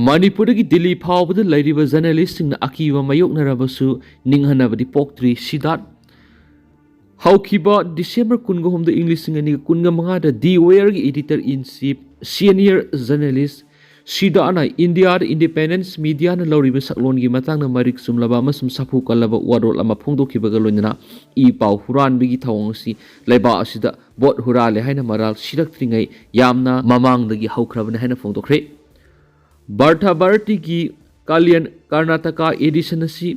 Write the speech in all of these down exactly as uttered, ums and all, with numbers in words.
ꯃꯅꯤꯄꯨꯔꯗꯒꯤ ꯗꯤꯜꯂꯤ ꯐꯥꯎꯕꯗ ꯂꯩꯔꯤꯕ ꯖꯔꯅꯦꯂꯤꯁꯁꯤꯡꯅ ꯑꯀꯤꯕ ꯃꯥꯌꯣꯛꯅꯔꯕꯁꯨ ꯅꯤꯡꯍꯟꯅꯕꯗꯤ ꯄꯣꯛꯇ꯭ꯔꯤ꯫ ꯁꯤꯗꯥꯠ꯫ ꯍꯧꯈꯤꯕ ꯗꯤꯁꯦꯝꯕꯔ ꯀꯨꯟꯒ ꯍꯨꯝꯗꯣꯏ, ꯏꯪ ꯂꯤꯁꯤꯡ ꯑꯅꯤꯒ ꯀꯨꯟꯒ ꯃꯉꯥꯗ ꯗꯤ ꯋꯦꯌꯔꯒꯤ editor in chief, senior journalist ꯁꯤꯗꯥꯠꯅ ꯏꯟꯗꯤꯌꯥꯗ independence mediaꯅ ꯂꯧꯔꯤꯕ ꯁꯛꯂꯣꯟꯒꯤ ꯃꯇꯥꯡꯗ ꯃꯔꯤꯛ ꯆꯨꯝꯂꯕ ꯑꯃꯁꯨꯡ ꯁꯥꯐꯨ ꯀꯜꯂꯕ ꯋꯥꯔꯣꯜ ꯑꯃ ꯐꯣꯡꯗꯣꯛꯈꯤꯕꯒ ꯂꯣꯏꯅꯅ ꯏ ꯄꯥꯎ ꯍꯨꯔꯥꯟꯕꯒꯤ ꯊꯧꯑꯣꯡ ꯑꯁꯤ ꯂꯩꯕꯥꯛ ꯑꯁꯤꯗ ꯚꯣꯠ ꯍꯨꯔꯥꯜꯂꯦ ꯍꯥꯏꯅ ꯃꯔꯥꯜ ꯁꯤꯔꯛꯇ꯭ꯔꯤꯉꯩ ꯌꯥꯝꯅ ꯃꯃꯥꯡꯗꯒꯤ ꯍꯧꯈ꯭ꯔꯕꯅꯤ ꯍꯥꯏꯅ ꯐꯣꯡꯗꯣꯛꯈ꯭ꯔꯦ꯫ ꯕꯥꯔꯊꯥ ꯚꯥꯔꯇꯤꯒꯤ ꯀꯥꯂꯤꯌꯟ ꯀꯔꯅꯥꯇꯀꯥ edition ꯑꯁꯤ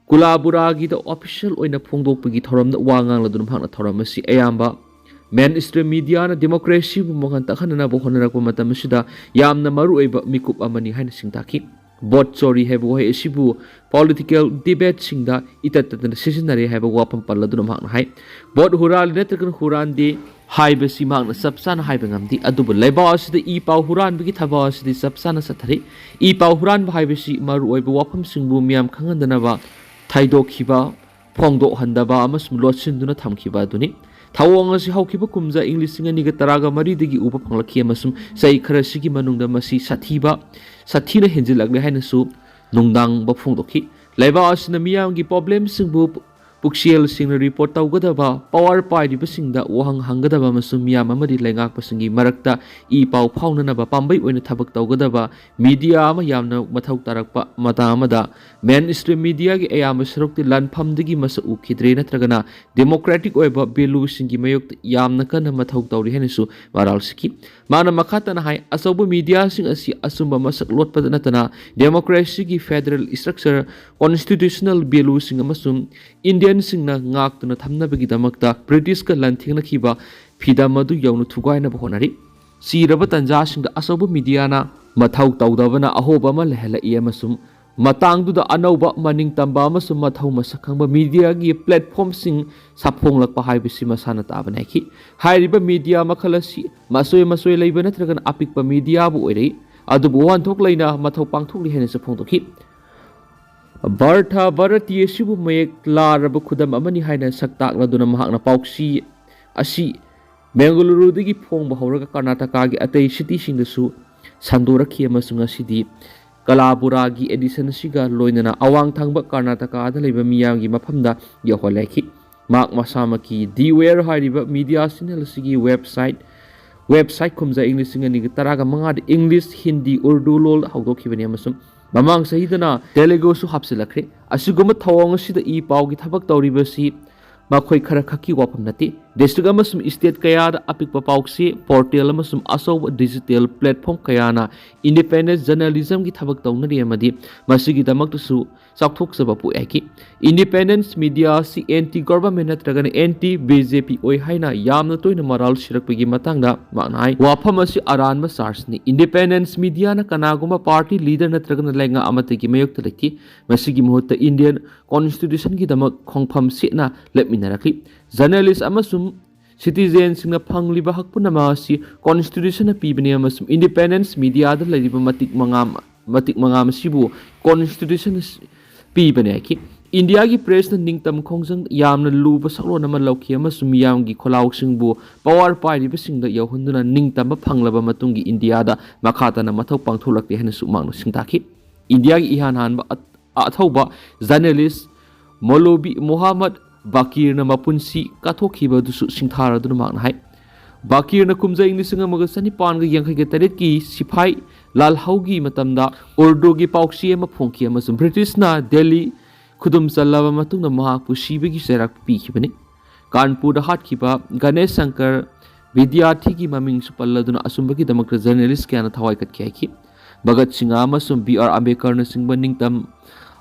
ꯀꯨꯂꯥꯕꯨꯔꯥꯒꯤꯗ official ꯑꯣꯏꯅ ꯐꯣꯡꯗꯣꯛꯄꯒꯤ ꯊꯧꯔꯝꯗ ꯋꯥ ꯉꯥꯡꯂꯗꯨꯅ ꯃꯍꯥꯛꯅ ꯊꯧꯔꯝ ꯑꯁꯤ ꯑꯌꯥꯝꯕ mainstream mediaꯅ democracyꯕꯨ ꯃꯉꯥꯟ ꯇꯥꯛꯍꯟꯅꯅꯕ ꯍꯣꯠꯅꯔꯛꯄ ꯃꯇꯝ ꯑꯁꯤꯗ ꯌꯥꯝꯅ ꯃꯔꯨꯑꯣꯏꯕ ꯃꯤꯀꯨꯞ ꯑꯃꯅꯤ ꯍꯥꯏꯅ ꯁꯤꯡꯇꯥꯛꯈꯤ꯫ ꯚꯣꯠ ꯆꯣꯔꯤ ꯍꯥꯏꯕ ꯋꯥꯍꯩ ꯑꯁꯤꯕꯨ political debateꯁꯤꯡꯗ ꯏꯇꯠ ꯇꯠꯇꯅ ꯁꯤꯖꯤꯟꯅꯔꯦ ꯍꯥꯏꯕ ꯋꯥꯐꯝ ꯄꯜꯂꯗꯨꯅ ꯃꯍꯥꯛꯅ ꯍꯥꯏ, ꯚꯣꯠ ꯍꯨꯔꯥꯜꯂꯤ ꯅꯠꯇ꯭ꯔꯒꯅ ꯍꯨꯔꯥꯟꯗꯦ ꯍꯥꯏꯕꯁꯤ ꯃꯍꯥꯛꯅ ꯆꯞ ꯆꯥꯅ ꯍꯥꯏꯕ ꯉꯝꯗꯦ, ꯑꯗꯨꯕꯨ ꯂꯩꯕꯥꯛ ꯑꯁꯤꯗ ꯏ ꯄꯥꯎ ꯍꯨꯔꯥꯟꯕꯒꯤ ꯊꯕꯛ ꯑꯁꯤꯗꯤ ꯆꯞ ꯆꯥꯅ ꯆꯠꯊꯔꯤ꯫ ꯏ ꯄꯥꯎ ꯍꯨꯔꯥꯟꯕ ꯍꯥꯏꯕꯁꯤ ꯃꯔꯨꯑꯣꯏꯕ ꯋꯥꯐꯝꯁꯤꯡꯕꯨ ꯃꯤꯌꯥꯝ ꯈꯪꯍꯟꯗꯅꯕ ꯊꯩꯗꯣꯛꯈꯤꯕ, ꯐꯣꯡꯗꯣꯛꯍꯟꯗꯕ ꯑꯃꯁꯨꯡ ꯂꯣꯠꯁꯤꯟꯗꯨꯅ ꯊꯝꯈꯤꯕ ꯑꯗꯨꯅꯤ꯫ ꯊꯧꯑꯣꯡ ꯑꯁꯤ ꯍꯧꯈꯤꯕ ꯀꯨꯝꯖꯥ ꯏꯪ ꯂꯤꯁꯤꯡ ꯑꯅꯤꯒ ꯇꯔꯥꯒ ꯃꯔꯤꯗꯒꯤ ꯎꯕ ꯐꯪꯂꯛꯈꯤ ꯑꯃꯁꯨꯡ ꯆꯍꯤ ꯈꯔꯁꯤꯒꯤ ꯃꯅꯨꯡꯗ ꯃꯁꯤ ꯁꯥꯊꯤꯕ, ꯁꯥꯊꯤꯅ ꯍꯦꯟꯖꯤꯜꯂꯛꯂꯦ ꯍꯥꯏꯅꯁꯨ ꯅꯨꯡꯗꯥꯡꯕ ꯐꯣꯡꯗꯣꯛꯈꯤ꯫ ꯂꯩꯕꯥꯛ ꯑꯁꯤꯅ ꯃꯤꯌꯥꯝꯒꯤ problemꯁꯤꯡꯕꯨ ꯄꯨꯛꯆꯦꯜ ꯁꯦꯡꯅ report ꯇꯧꯒꯗꯕ, power ꯄꯥꯏꯔꯤꯕꯁꯤꯡꯗ ꯋꯥꯍꯪ ꯍꯪꯒꯗꯕ ꯑꯃꯁꯨꯡ ꯃꯤꯌꯥꯝ ꯑꯃꯗꯤ ꯂꯩꯉꯥꯛꯄꯁꯤꯡꯒꯤ ꯃꯔꯛꯇ ꯏ ꯄꯥꯎ ꯐꯥꯎꯅꯅꯕ ꯄꯥꯝꯕꯩ ꯑꯣꯏꯅ ꯊꯕꯛ ꯇꯧꯒꯗꯕ media ꯑꯃ ꯌꯥꯝꯅ ꯃꯊꯧ ꯇꯥꯔꯛꯄ ꯃꯇꯥꯡ ꯑꯃꯗ, mainstream mediaꯒꯤ ꯑꯌꯥꯝꯕ ꯁꯔꯨꯛꯇꯤ ꯂꯥꯟꯐꯝꯗꯒꯤ ꯃꯁꯛ ꯎꯈꯤꯗ꯭ꯔꯦ ꯅꯠꯇ꯭ꯔꯒꯅ democratic ꯑꯣꯏꯕ valueꯁꯤꯡꯒꯤ ꯃꯥꯌꯣꯛꯇ ꯌꯥꯝꯅ ꯀꯟꯅ ꯃꯊꯧ ꯇꯧꯔꯤ ꯍꯥꯏꯅꯁꯨ ꯃꯔꯥꯜ ꯁꯤꯈꯤ꯫ ꯃꯥꯅ ꯃꯈꯥ ꯇꯥꯅ ꯍꯥꯏ, ꯑꯆꯧꯕ mediaꯁꯤꯡ ꯑꯁꯤ ꯑꯆꯨꯝꯕ ꯃꯁꯛ ꯂꯣꯠꯄꯗ ꯅꯠꯇꯅ democracyꯒꯤ federal structure, constitutional valueꯁꯤꯡ ꯑꯃꯁꯨꯡ Indianꯁꯤꯡꯅ ꯉꯥꯛꯇꯨꯅ ꯊꯝꯅꯕꯒꯤꯗꯃꯛꯇ Britishꯀ ꯂꯥꯟꯊꯦꯡꯅꯈꯤꯕ ꯐꯤꯗꯝ ꯑꯗꯨ ꯌꯧꯅ ꯊꯨꯒꯥꯏꯅꯕ ꯍꯣꯠꯅꯔꯤ꯫ ꯆꯤꯔꯕ ꯇꯥꯟꯖꯥꯁꯤꯡꯗ ꯑꯆꯧꯕ mediaꯅ ꯃꯊꯧ ꯇꯧꯗꯕꯅ ꯑꯍꯣꯕ ꯑꯃ ꯂꯩꯍꯜꯂꯛꯏ ꯑꯃꯁꯨꯡ ꯃꯇꯥꯡꯗꯨꯗ ꯑꯅꯧꯕ, ꯃꯅꯤꯡ ꯇꯝꯕ ꯑꯃꯁꯨꯡ ꯃꯊꯧ ꯃꯁꯛ ꯈꯪꯕ mediaꯒꯤ platformꯁꯤꯡ ꯁꯥꯐꯣꯡꯂꯛꯄ ꯍꯥꯏꯕꯁꯤ ꯃꯁꯥꯅ ꯇꯥꯕꯅꯤ ꯍꯥꯏꯈꯤ꯫ ꯍꯥꯏꯔꯤꯕ media ꯃꯈꯜ ꯑꯁꯤ ꯃꯆꯣꯏ ꯃꯆꯣꯏ ꯂꯩꯕ ꯅꯠꯇ꯭ꯔꯒꯅ ꯑꯄꯤꯛꯄ mediaꯕꯨ ꯑꯣꯏꯔꯛꯏ, ꯑꯗꯨꯕꯨ ꯋꯥꯍꯟꯊꯣꯛ ꯂꯩꯅ ꯃꯊꯧ ꯄꯥꯡꯊꯣꯛꯂꯤ ꯍꯥꯏꯅꯁꯨ ꯐꯣꯡꯗꯣꯛꯈꯤ꯫ ꯚꯥꯔꯊ ꯚꯥꯔꯇꯤ ꯑꯁꯤꯕꯨ ꯃꯌꯦꯛ ꯂꯥꯔꯕ ꯈꯨꯗꯝ ꯑꯃꯅꯤ ꯍꯥꯏꯅ ꯁꯛ ꯇꯥꯛꯂꯗꯨꯅ ꯃꯍꯥꯛꯅ ꯄꯥꯎꯆꯦ ꯑꯁꯤ ꯕꯦꯡꯒꯂꯨꯔꯨꯗꯒꯤ ꯐꯣꯡꯕ ꯍꯧꯔꯒ ꯀꯔꯅꯥꯇꯀꯥꯒꯤ ꯑꯇꯩ cityꯁꯤꯡꯗꯁꯨ ꯁꯟꯗꯣꯔꯛꯈꯤ ꯑꯃꯁꯨꯡ ꯉꯁꯤꯗꯤ ꯀꯂꯥꯕꯨꯔꯥꯒꯤ ꯑꯦꯗꯤꯁꯟ ꯑꯁꯤꯒ ꯂꯣꯏꯅꯅ ꯑꯋꯥꯡ ꯊꯪꯕ ꯀꯔꯅꯥꯇꯀꯥꯗ ꯂꯩꯕ ꯃꯤꯌꯥꯝꯒꯤ ꯃꯐꯝꯗ ꯌꯧꯍꯜꯂꯛꯈꯤ꯫ ꯃꯍꯥꯛ ꯃꯁꯥꯃꯛꯀꯤ ꯗꯤ ꯋꯦꯌꯔ ꯍꯥꯏꯔꯤꯕ ꯃꯤꯗꯤꯌꯥ ꯆꯦꯅꯦꯜ ꯑꯁꯤꯒꯤ ꯋꯦꯕꯁꯥꯏꯠ ꯋꯦꯕꯁꯥꯏꯠ ꯀꯨꯝꯖꯥ ꯏꯪ ꯂꯤꯁꯤꯡ ꯑꯅꯤꯒ ꯇꯔꯥꯒ ꯃꯉꯥꯗ ꯏꯪꯂꯤꯁ, ꯍꯤꯟꯗꯤ, ꯎꯔꯗꯨ ꯂꯣꯜ ꯍꯧꯗꯣꯛꯈꯤꯕꯅꯤ ꯑꯃꯁꯨꯡ ꯃꯃꯥꯡ ꯆꯍꯤꯗꯅ ꯇꯦꯂꯨꯒꯨꯁꯨ ꯍꯥꯞꯆꯤꯜꯂꯛꯈ꯭ꯔꯦ꯫ ꯑꯁꯤꯒꯨꯝꯕ ꯊꯧꯑꯣꯡ ꯑꯁꯤꯗ ꯏ ꯄꯥꯎꯒꯤ ꯊꯕꯛ ꯇꯧꯔꯤꯕꯁꯤ ꯃꯈꯣꯏ ꯈꯔ ꯈꯛꯀꯤ ꯋꯥꯐꯝ ꯅꯠꯇꯦ꯫ ꯗꯤꯁꯇ꯭ꯔꯤꯛ ꯑꯃꯁꯨꯡ ꯁ꯭ꯇꯦꯠ ꯀꯌꯥꯗ ꯑꯄꯤꯛꯄ ꯄꯥꯎꯆꯦ ꯄꯣꯔꯇꯦꯜ ꯑꯃꯁꯨꯡ ꯑꯆꯧꯕ ꯗꯤꯖꯤꯇꯦꯜ ꯄ꯭ꯂꯦꯠꯐꯣꯝ ꯀꯌꯥꯅ ꯏꯟꯗꯤꯄꯦꯟꯗꯦꯟꯁ ꯖꯔꯅꯦꯂꯤꯖꯝꯒꯤ ꯊꯕꯛ ꯇꯧꯅꯔꯤ ꯑꯃꯗꯤ ꯃꯁꯤꯒꯤꯗꯃꯛꯇꯁꯨ ꯆꯥꯎꯊꯣꯛꯆꯕ ꯄꯣꯛꯏ ꯍꯥꯏꯈꯤ꯫ ꯏꯟꯗꯤꯄꯦꯟꯗꯦꯟꯁ ꯃꯤꯗꯤꯌꯥ ꯑꯁꯤ ꯑꯦꯟꯇꯤ ꯒꯣꯚꯔꯟꯃꯦꯟ ꯅꯠꯇ꯭ꯔꯒꯅ ꯑꯦꯟꯇꯤ ꯕꯤ ꯖꯦ ꯄꯤ ꯑꯣꯏ ꯍꯥꯏꯅ ꯌꯥꯝꯅ ꯇꯣꯏꯅ ꯃꯔꯥꯜ ꯁꯤꯔꯛꯄꯒꯤ ꯃꯇꯥꯡꯗ ꯃꯍꯥꯛꯅ ꯍꯥꯏ, ꯋꯥꯐꯝ ꯑꯁꯤ ꯑꯔꯥꯟꯕ ꯆꯥꯔꯖꯅꯤ꯫ ꯏꯟꯗꯤꯄꯦꯟꯗꯦꯟꯁ ꯃꯤꯗꯤꯌꯥꯅ ꯀꯅꯥꯒꯨꯝꯕ ꯄꯥꯔꯇꯤ ꯂꯤꯗꯔ ꯅꯠꯇ꯭ꯔꯒꯅ ꯂꯩꯉꯥꯛ ꯑꯃꯠꯇꯒꯤ ꯃꯥꯌꯣꯛꯇ ꯂꯩꯇꯦ꯫ ꯃꯁꯤꯒꯤ ꯃꯍꯨꯠꯇ ꯏꯟꯗꯤꯌꯟ ꯀꯣꯟꯁꯇꯤꯇ꯭ꯌꯨꯁꯟꯒꯤꯗꯃꯛ ꯈꯣꯡꯐꯝ ꯁꯦꯠꯅ ꯂꯦꯞꯃꯤꯟꯅꯔꯛꯂꯤ꯫ ꯖꯔꯅꯦꯂꯤꯁ ꯑꯃꯁꯨꯡ ꯁꯤꯇꯤꯖꯦꯟꯁꯤꯡꯅ ꯐꯪꯂꯤꯕ ꯍꯛ ꯄꯨꯝꯅꯃꯛ ꯑꯁꯤ ꯀꯣꯟꯁꯇꯤꯇ꯭ꯌꯨꯁꯟꯅ ꯄꯤꯕꯅꯤ ꯑꯃꯁꯨꯡ ꯏꯟꯗꯤꯄꯦꯟꯗꯦꯟꯁ ꯃꯤꯗꯤꯌꯥꯗ ꯂꯩꯔꯤꯕ ꯃꯇꯤꯛ ꯃꯉꯥ ꯃꯇꯤꯛ ꯃꯉꯥ ꯑꯁꯤꯕꯨ ꯀꯣꯟꯁꯇꯤꯇ꯭ꯌꯨꯁꯟ ꯄꯤꯕꯅꯤ ꯍꯥꯏꯈꯤ꯫ ꯏꯟꯗꯤꯌꯥꯒꯤ ꯄ꯭ꯔꯦꯁꯅ ꯅꯤꯡꯇꯝ ꯈꯣꯡꯖꯪ ꯌꯥꯝꯅ ꯂꯨꯕ ꯁꯛꯂꯣꯟ ꯑꯃ ꯂꯧꯈꯤ ꯑꯃꯁꯨꯡ ꯃꯤꯌꯥꯝꯒꯤ ꯈꯣꯜꯂꯥꯎꯁꯤꯡꯕꯨ ꯄꯋꯥꯔ ꯄꯥꯏꯔꯤꯕꯁꯤꯡꯗ ꯌꯧꯍꯟꯗꯨꯅ ꯅꯤꯡꯇꯝꯕ ꯐꯪꯂꯕ ꯃꯇꯨꯡꯒꯤ ꯏꯟꯗꯤꯌꯥꯗ ꯃꯈꯥ ꯇꯥꯅ ꯃꯊꯧ ꯄꯥꯡꯊꯣꯛꯂꯛꯇꯦ ꯍꯥꯏꯅꯁꯨ ꯃꯍꯥꯛꯅ ꯁꯤꯡꯇꯥꯛꯈꯤ꯫ ꯏꯟꯗꯤꯌꯥꯒꯤ ꯏꯍꯥꯟ ꯍꯥꯟꯕ ꯑ-, ꯑꯊꯧꯕ ꯖꯔꯅꯦꯂꯤꯁ ꯃꯧꯂꯣꯕꯤ ꯃꯣꯍꯥꯃꯗ ꯕꯀꯤꯔꯅ ꯃꯄꯨꯟꯁꯤ ꯀꯠꯊꯣꯛꯈꯤꯕ ꯑꯗꯨꯁꯨ ꯁꯤꯡꯊꯥꯔꯗꯨꯅ ꯃꯍꯥꯛꯅ ꯍꯥꯏ, ꯕꯀꯤꯔꯅ ꯀꯨꯝꯖꯥ ꯏꯪ ꯂꯤꯁꯤꯡ ꯑꯃꯒ ꯆꯅꯤꯄꯥꯟꯒ ꯌꯥꯡꯈꯩꯒ ꯇꯔꯦꯠꯀꯤ ꯁꯤꯐꯥꯏ ꯂꯥꯜꯍꯧꯒꯤ ꯃꯇꯝꯗ ꯎꯔꯗꯨꯒꯤ ꯄꯥꯎꯆꯦ ꯑꯃ ꯐꯣꯡꯈꯤ ꯑꯃꯁꯨꯡ ꯕ꯭ꯔꯤꯇꯤꯁꯅ ꯗꯦꯜꯂꯤ ꯈꯨꯗꯨꯝ ꯆꯜꯂꯕ ꯃꯇꯨꯡꯗ ꯃꯍꯥꯛꯄꯨ ꯁꯤꯕꯒꯤ ꯆꯩꯔꯥꯛ ꯄꯤꯈꯤꯕꯅꯤ꯫ ꯀꯥꯟꯄꯨꯔꯗ ꯍꯥꯠꯈꯤꯕ ꯒꯅꯦꯁ ꯁꯪꯀꯔ ꯕꯤꯗ꯭ꯌꯥꯔꯊꯤꯒꯤ ꯃꯃꯤꯡꯁꯨ ꯄꯜꯂꯗꯨꯅ ꯑꯆꯨꯝꯕꯒꯤꯗꯃꯛꯇ ꯖꯔꯅꯦꯂꯤꯁ ꯀꯌꯥꯅ ꯊꯋꯥꯏ ꯀꯠꯈꯤ ꯍꯥꯏꯈꯤ꯫ ꯚꯒꯠ ꯁꯤꯡꯍ ꯑꯃꯁꯨꯡ ꯕꯤ ꯑꯥꯔ ꯑꯝꯕꯦꯗꯀꯔꯅꯆꯤꯡꯕ ꯅꯤꯡꯇꯝ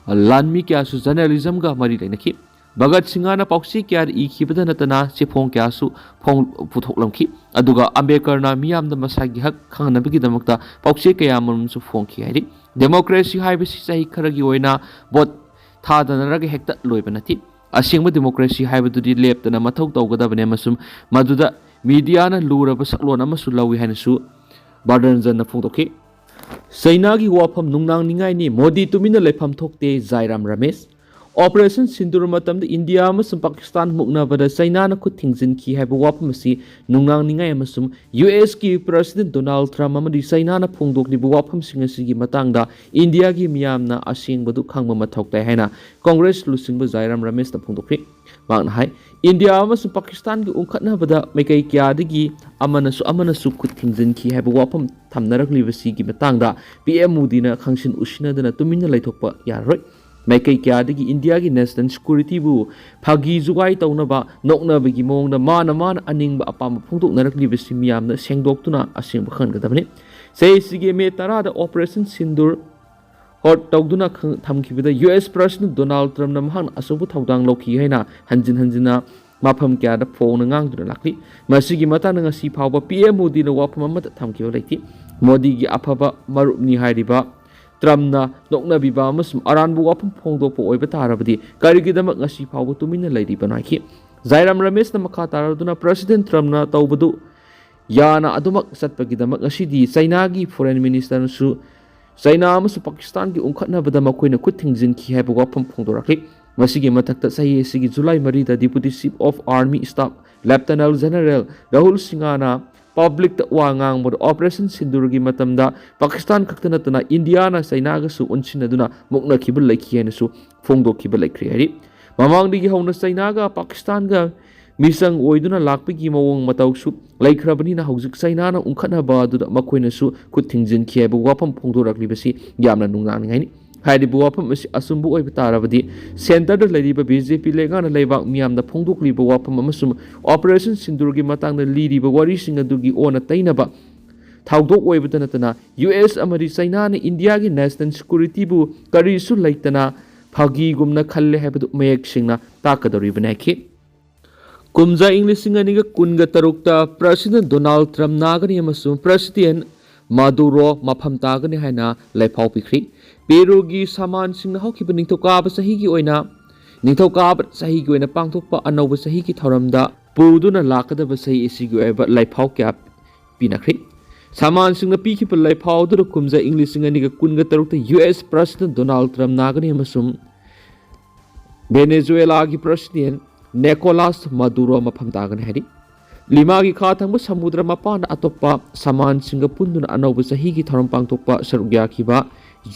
ꯂꯥꯟꯃꯤ ꯀꯌꯥꯁꯨ ꯖꯔꯅꯦꯂꯤꯖꯝꯒ ꯃꯔꯤ ꯂꯩꯅꯈꯤ꯫ ꯚꯒꯠ ꯁꯤꯡꯍꯅ ꯄꯥꯎꯆꯦ ꯀꯌꯥꯗ ꯏꯈꯤꯕꯗ ꯅꯠꯇꯅ ꯆꯦꯐꯣꯡ ꯀꯌꯥꯁꯨ ꯐꯣꯡ-, ꯄꯨꯊꯣꯛꯂꯝꯈꯤ꯫ ꯑꯗꯨꯒ ꯑꯝꯕꯦꯗꯀꯔꯅ ꯃꯤꯌꯥꯝꯗ ꯃꯁꯥꯒꯤ ꯍꯛ ꯈꯪꯅꯕꯒꯤꯗꯃꯛꯇ ꯄꯥꯎꯆꯦ ꯀꯌꯥ ꯑꯃꯔꯣꯝꯁꯨ ꯐꯣꯡꯈꯤ ꯍꯥꯏꯔꯤ꯫ ꯗꯦꯃꯣꯀ꯭ꯔꯦꯁꯤ ꯍꯥꯏꯕꯁꯤ ꯆꯍꯤ ꯈꯔꯒꯤ ꯑꯣꯏꯅ ꯚꯣꯠ ꯊꯥꯗꯅꯔꯒ ꯍꯦꯛꯇ ꯂꯣꯏꯕ ꯅꯠꯇꯦ꯫ ꯑꯁꯦꯡꯕ ꯗꯦꯃꯣꯀ꯭ꯔꯦꯁꯤ ꯍꯥꯏꯕꯗꯨꯗꯤ ꯂꯦꯞꯇꯅ ꯃꯊꯧ ꯇꯧꯒꯗꯕꯅꯤ ꯑꯃꯁꯨꯡ ꯃꯗꯨꯗ ꯃꯤꯗꯤꯌꯥꯅ ꯂꯨꯔꯕ ꯁꯛꯂꯣꯟ ꯑꯃꯁꯨ ꯂꯧꯏ ꯍꯥꯏꯅꯁꯨ ꯕꯥꯗꯔꯟꯖꯟꯅ ꯐꯣꯡꯗꯣꯛꯈꯤ꯫ ꯆꯩꯅꯥꯒꯤ ꯋꯥꯐꯝ ꯅꯨꯡꯅꯥꯡꯅꯤꯡꯉꯥꯏꯅꯤ, ꯃꯣꯗꯤ ꯇꯨꯃꯤꯟꯅ ꯂꯩꯐꯝ ꯊꯣꯛꯇꯦ, ꯖꯥꯏꯔꯥꯝ ꯔꯃꯦꯁ꯫ ꯑꯣꯄꯔꯦꯁꯟ ꯁꯤꯟꯗꯨꯔ ꯃꯇꯝꯗ ꯏꯟꯗꯤꯌꯥ ꯑꯃꯁꯨꯡ ꯄꯥꯀꯤꯁꯇꯥꯟ ꯃꯨꯛꯅꯕꯗ ꯆꯩꯅꯥꯅ ꯈꯨꯠ ꯊꯤꯡꯖꯤꯟꯈꯤ ꯍꯥꯏꯕ ꯋꯥꯐꯝ ꯑꯁꯤ ꯅꯨꯡꯅꯥꯡꯅꯤꯡꯉꯥꯏ ꯑꯃꯁꯨꯡ ꯌꯨ ꯑꯦꯁꯀꯤ ꯄ꯭ꯔꯁꯤꯗꯦꯟ ꯗꯣꯅꯥꯜꯗ ꯇ꯭ꯔꯝꯞ ꯑꯃꯗꯤ ꯆꯩꯅꯥꯅ ꯐꯣꯡꯗꯣꯛꯂꯤꯕ ꯋꯥꯐꯝꯁꯤꯡ ꯑꯁꯤꯒꯤ ꯃꯇꯥꯡꯗ ꯏꯟꯗꯤꯌꯥꯒꯤ ꯃꯤꯌꯥꯝꯅ ꯑꯁꯦꯡꯕꯗꯨ ꯈꯪꯕ ꯃꯊꯧ ꯇꯥꯏ ꯍꯥꯏꯅ ꯀꯣꯡꯒ꯭ꯔꯦꯁ ꯂꯨꯆꯤꯡꯕ ꯖꯥꯏꯔꯥꯝ ꯔꯃꯦꯁꯅ ꯐꯣꯡꯗꯣꯛꯈꯤ꯫ ꯃꯍꯥꯛꯅ ꯍꯥꯏ, ꯏꯟꯗꯤꯌꯥ ꯑꯃꯁꯨꯡ ꯄꯥꯀꯤꯁꯇꯥꯟꯒꯤ ꯎꯪꯈꯠꯅꯕꯗ ꯃꯥꯏꯀꯩ ꯀꯌꯥꯗꯒꯤ ꯑꯃꯅꯁꯨ ꯑꯃꯅꯁꯨ ꯈꯨꯠ ꯊꯤꯡꯖꯤꯟꯈꯤ ꯍꯥꯏꯕ ꯋꯥꯐꯝ ꯊꯝꯅꯔꯛꯂꯤꯕꯁꯤꯒꯤ ꯃꯇꯥꯡꯗ ꯄꯤ ꯑꯦꯝ ꯃꯣꯗꯤꯅ ꯈꯪꯁꯤꯟ ꯎꯁꯤꯟꯅꯗꯅ ꯇꯨꯃꯤꯟꯅ ꯂꯩꯊꯣꯛꯄ ꯌꯥꯔꯔꯣꯏ꯫ ꯃꯥꯏꯀꯩ ꯀꯌꯥꯗꯒꯤ ꯏꯟꯗꯤꯌꯥꯒꯤ ꯅꯦꯁꯅꯦꯜ ꯁꯦꯀ꯭ꯌꯨꯔꯤꯇꯤꯕꯨ ꯐꯥꯒꯤ ꯖꯨꯒꯥꯏ ꯇꯧꯅꯕ, ꯅꯣꯛꯅꯕꯒꯤ ꯃꯑꯣꯡꯗ ꯃꯥꯅ ꯃꯥꯅ ꯑꯅꯤꯡꯕ ꯑꯄꯥꯝꯕ ꯐꯣꯡꯗꯣꯛꯅꯔꯛꯂꯤꯕꯁꯤ ꯃꯤꯌꯥꯝꯅ ꯁꯦꯡꯗꯣꯛꯇꯨꯅ ꯑꯁꯦꯡꯕ ꯈꯪꯍꯟꯒꯗꯕꯅꯤ꯫ ꯆꯍꯤꯁꯤꯒꯤ ꯃꯦ ꯇꯔꯥꯗ ꯑꯣꯄꯔꯦꯁꯟ ꯁꯤꯟꯗꯨꯔ ꯍꯣꯜꯗ ꯇꯧꯗꯨꯅ ꯈꯪ-, ꯊꯝꯈꯤꯕꯗ ꯌꯨ ꯑꯦꯁ ꯄ꯭ꯔꯁꯤꯗꯦꯟ ꯗꯣꯅꯥꯜꯗ ꯇ꯭ꯔꯝꯞꯅ ꯃꯍꯥꯛꯅ ꯑꯆꯧꯕ ꯊꯧꯗꯥꯡ ꯂꯧꯈꯤ ꯍꯥꯏꯅ ꯍꯟꯖꯤꯟ ꯍꯟꯖꯤꯟꯅ ꯃꯐꯝ ꯀꯌꯥꯗ ꯐꯣꯡꯅ ꯉꯥꯡꯗꯨꯅ ꯂꯥꯛꯂꯤ꯫ ꯃꯁꯤꯒꯤ ꯃꯇꯥꯡꯗ ꯉꯁꯤ ꯐꯥꯎꯕ ꯄꯤ ꯑꯦꯝ ꯃꯣꯗꯤꯅ ꯋꯥꯐꯝ ꯑꯃꯠꯇ ꯊꯝꯈꯤꯕ ꯂꯩꯇꯦ꯫ ꯃꯣꯗꯤꯒꯤ ꯑꯐꯕ ꯃꯔꯨꯞꯅꯤ ꯍꯥꯏꯔꯤꯕ ꯇ꯭ꯔꯝꯞꯅ ꯅꯣꯛꯅꯕꯤꯕ ꯑꯃꯁꯨꯡ ꯑꯔꯥꯟꯕ ꯋꯥꯐꯝ ꯐꯣꯡꯗꯣꯛꯄ ꯑꯣꯏꯕ ꯇꯥꯔꯕꯗꯤ ꯀꯔꯤꯒꯤꯗꯃꯛ ꯉꯁꯤ ꯐꯥꯎꯕ ꯇꯨꯃꯤꯟꯅ ꯂꯩꯔꯤꯕꯅꯣ ꯍꯥꯏꯈꯤ꯫ ꯖꯥꯏꯔꯥꯝ ꯔꯃꯦꯁꯅ ꯃꯈꯥ ꯇꯥꯔꯗꯨꯅ ꯄ꯭ꯔꯁꯤꯗꯦꯟ ꯇ꯭ꯔꯝꯞꯅ ꯇꯧꯕꯗꯨ ꯌꯥꯅ ꯑꯗꯨꯃꯛ ꯆꯠꯄꯒꯤꯗꯃꯛ ꯉꯁꯤꯗꯤ ꯆꯩꯅꯥꯒꯤ ꯐꯣꯔꯦꯟ ꯃꯤꯅꯤꯁꯇꯔꯅꯁꯨ ꯆꯩꯅꯥ ꯑꯃꯁꯨꯡ ꯄꯥꯀꯤꯁꯇꯥꯟꯒꯤ ꯎꯪꯈꯠꯅꯕꯗ ꯃꯈꯣꯏꯅ ꯈꯨꯠ ꯊꯤꯡꯖꯤꯟꯈꯤ ꯍꯥꯏꯕ ꯋꯥꯐꯝ ꯐꯣꯡꯗꯣꯔꯛꯂꯤ꯫ ꯃꯁꯤꯒꯤ ꯃꯊꯛꯇ ꯆꯍꯤ ꯑꯁꯤꯒꯤ ꯖꯨꯂꯥꯏ ꯃꯔꯤꯗ Deputy Chief of Army Staff Lieutenant General Rahul ꯁꯤꯡꯍꯅ ꯄꯕ꯭ꯂꯤꯛꯇ ꯋꯥ ꯉꯥꯡꯕꯗ ꯑꯣꯄꯔꯦꯁꯟ ꯁꯤꯟꯗꯨꯔꯒꯤ ꯃꯇꯝꯗ ꯄꯥꯀꯤꯁꯇꯥꯟ ꯈꯛꯇ ꯅꯠꯇꯅ ꯏꯟꯗꯤꯌꯥꯅ ꯆꯩꯅꯥꯒꯁꯨ ꯑꯣꯟꯁꯤꯟꯅꯗꯨꯅ ꯃꯨꯛꯅꯈꯤꯕ ꯂꯩꯈꯤ ꯍꯥꯏꯅꯁꯨ ꯐꯣꯡꯗꯣꯛꯈꯤꯕ ꯂꯩꯈ꯭ꯔꯦ ꯍꯥꯏꯔꯤ꯫ ꯃꯃꯥꯡꯗꯒꯤ ꯍꯧꯅ ꯆꯩꯅꯥꯒ ꯄꯥꯀꯤꯁꯇꯥꯟꯒ ꯃꯤꯆꯪ ꯑꯣꯏꯗꯨꯅ ꯂꯥꯛꯄꯒꯤ ꯃꯑꯣꯡ ꯃꯇꯧꯁꯨ ꯂꯩꯈ꯭ꯔꯕꯅꯤꯅ ꯍꯧꯖꯤꯛ ꯆꯩꯅꯥꯅ ꯎꯪꯈꯠꯅꯕ ꯑꯗꯨꯗ ꯃꯈꯣꯏꯅꯁꯨ ꯈꯨꯠ ꯊꯤꯡꯖꯤꯟꯈꯤ ꯍꯥꯏꯕ ꯋꯥꯐꯝ ꯐꯣꯡꯗꯣꯔꯛꯂꯤꯕꯁꯤ ꯌꯥꯝꯅ ꯅꯨꯡꯅꯥꯡꯅꯤꯡꯉꯥꯏꯅꯤ꯫ ꯍꯥꯏꯔꯤꯕ ꯋꯥꯐꯝ ꯑꯁꯤ ꯑꯆꯨꯝꯕ ꯑꯣꯏꯕ ꯇꯥꯔꯕꯗꯤ ꯁꯦꯟꯇꯔꯗ ꯂꯩꯔꯤꯕ ꯕꯤ ꯖꯦ ꯄꯤ ꯂꯩꯉꯥꯛꯅ ꯂꯩꯕꯥꯛ ꯃꯤꯌꯥꯝꯗ ꯐꯣꯡꯗꯣꯛꯂꯤꯕ ꯋꯥꯐꯝ ꯑꯃꯁꯨꯡ ꯑꯣꯄꯔꯦꯁꯟ ꯁꯤꯟꯗꯨꯔꯒꯤ ꯃꯇꯥꯡꯗ ꯂꯤꯔꯤꯕ ꯋꯥꯔꯤꯁꯤꯡ ꯑꯗꯨꯒꯤ ꯑꯣꯟꯅ ꯇꯩꯅꯕ ꯊꯧꯗꯣꯛ ꯑꯣꯏꯕꯇ ꯅꯠꯇꯅ ꯌꯨ ꯑꯦꯁ ꯑꯃꯗꯤ ꯆꯩꯅꯥꯅ ꯏꯟꯗꯤꯌꯥꯒꯤ ꯅꯦꯁꯅꯦꯜ ꯁꯦꯀ꯭ꯌꯨꯔꯤꯇꯤꯕꯨ ꯀꯔꯤꯁꯨ ꯂꯩꯇꯅ ꯐꯥꯒꯤꯒꯨꯝꯅ ꯈꯜꯂꯦ ꯍꯥꯏꯕꯗꯨ ꯃꯌꯦꯛ ꯁꯦꯡꯅ ꯇꯥꯛꯀꯗꯧꯔꯤꯕꯅꯤ ꯍꯥꯏꯈꯤ꯫ ꯀꯨꯝꯖꯥ ꯏꯪ ꯂꯤꯁꯤꯡ ꯑꯅꯤꯒ ꯀꯨꯟꯒ ꯇꯔꯨꯛꯇ ꯄ꯭ꯔꯁꯤꯗꯦꯟ ꯗꯣꯅꯥꯜꯗ ꯇ꯭ꯔꯝꯞ ꯅꯥꯒꯅꯤ ꯑꯃꯁꯨꯡ ꯄ꯭ꯔꯁꯤꯗꯦꯟ ꯃꯥꯗꯨꯔꯣ ꯃꯐꯝ ꯇꯥꯒꯅꯤ ꯍꯥꯏꯅ ꯂꯩꯐꯥꯎ ꯄꯤꯈ꯭ꯔꯤ꯫ ꯄꯦꯔꯨꯒꯤ ꯁꯥꯃꯥꯟꯁꯤꯡꯅ ꯍꯧꯈꯤꯕ ꯅꯤꯡꯊꯧꯀꯥꯕ ꯆꯍꯤꯒꯤ ꯑꯣꯏꯅ, ꯅꯤꯡꯊꯧꯀꯥꯕ ꯆꯍꯤꯒꯤ ꯑꯣꯏꯅ ꯄꯥꯡꯊꯣꯛꯄ ꯑꯅꯧꯕ ꯆꯍꯤꯒꯤ ꯊꯧꯔꯝꯗ ꯄꯨꯗꯨꯅ ꯂꯥꯛꯀꯗꯕ ꯆꯍꯤ ꯑꯁꯤꯒꯤ ꯑꯣꯏꯕ ꯂꯩꯐꯥꯎ ꯀꯌꯥ ꯄꯤꯅꯈ꯭ꯔꯤ꯫ ꯁꯥꯃꯥꯟꯁꯤꯡꯅ ꯄꯤꯈꯤꯕ ꯂꯩꯐꯥꯎ ꯑꯗꯨꯗ ꯀꯨꯝꯖꯥ ꯏꯪ ꯂꯤꯁꯤꯡ ꯑꯅꯤꯒ ꯀꯨꯟꯒ ꯇꯔꯨꯛꯇ ꯌꯨ ꯑꯦꯁ ꯄ꯭ꯔꯁꯤꯗꯦꯟ ꯗꯣꯅꯥꯜꯗ ꯇ꯭ꯔꯝꯞ ꯅꯥꯒꯅꯤ ꯑꯃꯁꯨꯡ ꯚꯦꯅꯦꯖꯨꯋꯦꯂꯥꯒꯤ ꯄ꯭ꯔꯁꯤꯗꯦꯟ ꯅꯦꯀꯣꯂꯥꯁ ꯃꯗꯨꯔꯣ ꯃꯐꯝ ꯇꯥꯒꯅꯤ ꯍꯥꯏꯔꯤ꯫ ꯂꯤꯃꯥꯒꯤ ꯈꯥ ꯊꯪꯕ ꯁꯃꯨꯗ꯭ꯔ ꯃꯄꯥꯟꯗ ꯑꯇꯣꯞꯄ ꯁꯃꯥꯟꯁꯤꯡꯒ ꯄꯨꯟꯗꯨꯅ ꯑꯅꯧꯕ ꯆꯍꯤꯒꯤ ꯊꯧꯔꯝ ꯄꯥꯡꯊꯣꯛꯄ ꯁꯔꯨꯛ ꯌꯥꯈꯤꯕ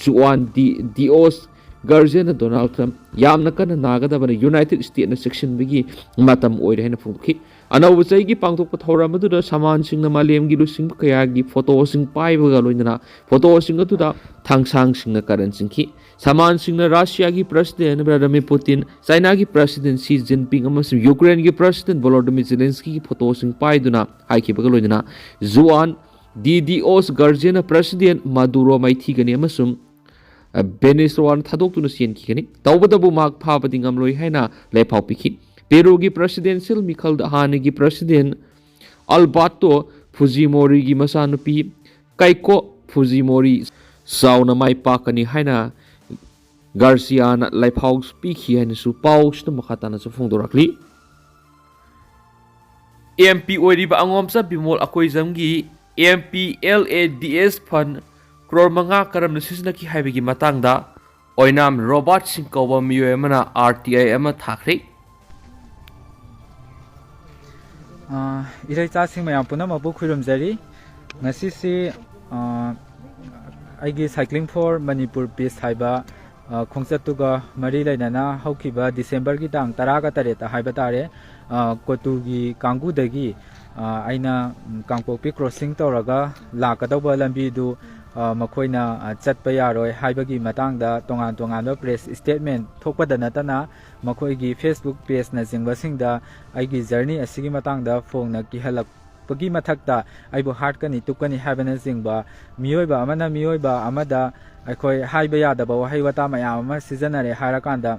ꯖꯨꯋꯥꯟ ꯗꯤ ꯗꯤꯑꯣꯁ ꯒꯥꯔꯖꯤꯌꯥꯅ ꯗꯣꯅꯥꯜꯗ ꯇ꯭ꯔꯝꯞ ꯌꯥꯝꯅ ꯀꯟꯅ ꯅꯥꯒꯗꯕꯅ ꯌꯨꯅꯥꯏꯇꯦꯗ ꯁ꯭ꯇꯦꯠꯅ ꯆꯦꯛꯁꯤꯟꯕꯒꯤ ꯃꯇꯝ ꯑꯣꯏꯔꯦ ꯍꯥꯏꯅ ꯐꯣꯡꯗꯣꯛꯈꯤ꯫ ꯑꯅꯧꯕ ꯆꯍꯤꯒꯤ ꯄꯥꯡꯊꯣꯛꯄ ꯊꯧꯔꯝ ꯑꯗꯨꯗ ꯁꯃꯥꯟꯁꯤꯡꯅ ꯃꯥꯂꯦꯝꯒꯤ ꯂꯨꯆꯤꯡꯕ ꯀꯌꯥꯒꯤ ꯐꯣꯇꯣꯁꯤꯡ ꯄꯥꯏꯕꯒ ꯂꯣꯏꯅꯅ ꯐꯣꯇꯣꯁꯤꯡ ꯑꯗꯨꯗ ꯊꯥꯡꯁꯥꯡꯁꯤꯡꯅ ꯀꯔꯟ ꯆꯤꯡꯈꯤ꯫ ꯁꯃꯥꯟꯁꯤꯡꯅ ꯔꯁꯤꯌꯥꯒꯤ ꯄ꯭ꯔꯁꯤꯗꯦꯟ ꯚ꯭ꯂꯥꯗꯤꯃꯤꯔ ꯄꯨꯇꯤꯟ, ꯆꯥꯏꯅꯥꯒꯤ ꯄ꯭ꯔꯁꯤꯗꯦꯟ ꯁꯤ ꯖꯤꯟꯄꯤꯡ ꯑꯃꯁꯨꯡ ꯌꯨꯀ꯭ꯔꯦꯟꯒꯤ ꯄ꯭ꯔꯁꯤꯗꯦꯟ ꯚꯣꯂꯣꯗꯤꯃꯤꯔ ꯖꯦꯂꯦꯟꯁꯀꯤꯒꯤ ꯐꯣꯇꯣꯁꯤꯡ ꯄꯥꯏꯗꯨꯅ ꯍꯥꯏꯈꯤꯕꯒ ꯂꯣꯏꯅꯅ ꯖꯨꯋꯥꯟ ꯗꯤ ꯗꯤꯑꯣꯁ ꯒꯥꯔꯖꯤꯌꯥꯅ ꯄ꯭ꯔꯁꯤꯗꯦꯟ ꯃꯥꯗꯨꯔꯣ ꯃꯥꯏꯊꯤꯒꯅꯤ ꯑꯃꯁꯨꯡ ꯚꯦꯅꯦꯖꯨꯋꯥꯅ ꯊꯥꯗꯣꯛꯇꯨꯅ ꯆꯦꯟꯈꯤꯒꯅꯤ꯫ ꯇꯧꯕꯇꯕꯨ ꯃꯍꯥꯛ ꯐꯥꯕꯗꯤ ꯉꯝꯂꯣꯏ ꯍꯥꯏꯅ ꯂꯥꯏꯐꯥꯎ ꯄꯤꯈꯤ꯫ ꯄꯦꯔꯨꯒꯤ ꯄ꯭ꯔꯁꯤꯗꯦꯟꯁꯤꯌꯦꯜ ꯃꯤꯈꯜꯗ ꯍꯥꯟꯅꯒꯤ ꯄ꯭ꯔꯁꯤꯗꯦꯟ ꯑꯜꯕꯥꯔꯇꯣ ꯐꯨꯖꯤꯃꯣꯔꯤꯒꯤ ꯃꯆꯥꯅꯨꯄꯤ ꯀꯥꯏꯀꯣ ꯐꯨꯖꯤꯃꯣꯔꯤ ꯆꯥꯎꯅ ꯃꯥꯏ ꯄꯥꯛꯀꯅꯤ ꯍꯥꯏꯅ ꯒꯥꯔꯁꯤꯌꯥꯅ ꯂꯥꯏꯐꯥꯎ ꯄꯤꯈꯤ ꯍꯥꯏꯅꯁꯨ ꯄꯥꯎꯁꯤꯗ ꯃꯈꯥ ꯇꯥꯅꯁꯨ ꯐꯣꯡꯗꯣꯔꯛꯂꯤ꯫ ꯑꯦꯝ ꯄꯤ ꯑꯣꯏꯔꯤꯕ ꯑꯉꯣꯝꯆꯥ ꯕꯤꯃꯣꯜ ꯑꯀꯣꯏꯖꯝꯒꯤ M P L A D S fund crore ꯃꯉꯥ ꯀꯔꯝꯅ ꯁꯤꯖꯤꯟꯅꯈꯤ ꯍꯥꯏꯕꯒꯤ ꯃꯇꯥꯡꯗ ꯑꯣꯏꯅꯥꯝ ꯔꯣꯕꯥꯔꯠ ꯁꯤꯡ ꯀꯧꯕ ꯃꯤꯑꯣꯏ ꯑꯃꯅ ꯑꯥꯔ ꯇꯤ ꯑꯥꯏ ꯑꯃ ꯊꯥꯈ꯭ꯔꯦ꯫ ꯑ, ꯏꯔꯩꯆꯥꯁꯤꯡ ꯃꯌꯥꯝ ꯄꯨꯝꯅꯃꯛꯄꯨ ꯈꯨꯔꯨꯝꯖꯔꯤ꯫ ꯉꯁꯤꯁꯤ, ꯑ, ꯑꯩꯒꯤ Cycling for Manipur Peace ꯍꯥꯏꯕ, ꯑ, ꯈꯣꯡꯆꯠꯇꯨꯒ ꯃꯔꯤ ꯂꯩꯅꯅ ꯍꯧꯈꯤꯕ ꯗꯤꯁꯦꯝꯕꯔꯒꯤ ꯇꯥꯡ ꯇꯔꯥꯒ ꯇꯔꯦꯠꯇ ꯍꯥꯏꯕ ꯇꯥꯔꯦ, ꯑ, ꯀꯣꯇꯨꯒꯤ ꯀꯥꯡꯕꯨꯗꯒꯤ, ꯑ, ꯑꯩꯅ, ꯎꯝ, ꯀꯥꯡꯄꯣꯛꯄꯤ ꯀ꯭ꯔꯣꯁꯤꯡ ꯇꯧꯔꯒ ꯂꯥꯛꯀꯗꯧꯕ ꯂꯝꯕꯤꯗꯨ, ꯑ, ꯃꯈꯣꯏꯅ, ꯑ, ꯆꯠꯄ ꯌꯥꯔꯣꯏ ꯍꯥꯏꯕꯒꯤ ꯃꯇꯥꯡꯗ ꯇꯣꯉꯥꯟ ꯇꯣꯉꯥꯟꯕ ꯄ꯭ꯔꯦꯁ ꯁ꯭ꯇꯦꯠꯃꯦꯟ ꯊꯣꯛꯄꯗ ꯅꯠꯇꯅ ꯃꯈꯣꯏꯒꯤ ꯐꯦꯁꯕꯨꯛ ꯄꯦꯖꯅꯆꯤꯡꯕꯁꯤꯡꯗ ꯑꯩꯒꯤ ꯖꯔꯅꯤ ꯑꯁꯤꯒꯤ ꯃꯇꯥꯡꯗ ꯐꯣꯡꯅ ꯀꯤꯍꯜꯂꯛꯄꯒꯤ ꯃꯊꯛꯇ ꯑꯩꯕꯨ ꯍꯥꯠꯀꯅꯤ ꯇꯨꯞꯀꯅꯤ ꯍꯥꯏꯕꯅꯆꯤꯡꯕ ꯃꯤꯑꯣꯏꯕ ꯑꯃꯅ ꯃꯤꯑꯣꯏꯕ ꯑꯃꯗ ꯑꯩꯈꯣꯏ ꯍꯥꯏꯕ ꯌꯥꯗꯕ ꯋꯥꯍꯩ ꯋꯥꯇꯥ ꯃꯌꯥꯝ ꯑꯃ ꯁꯤꯖꯤꯟꯅꯔꯦ ꯍꯥꯏꯔꯀꯥꯟꯗ,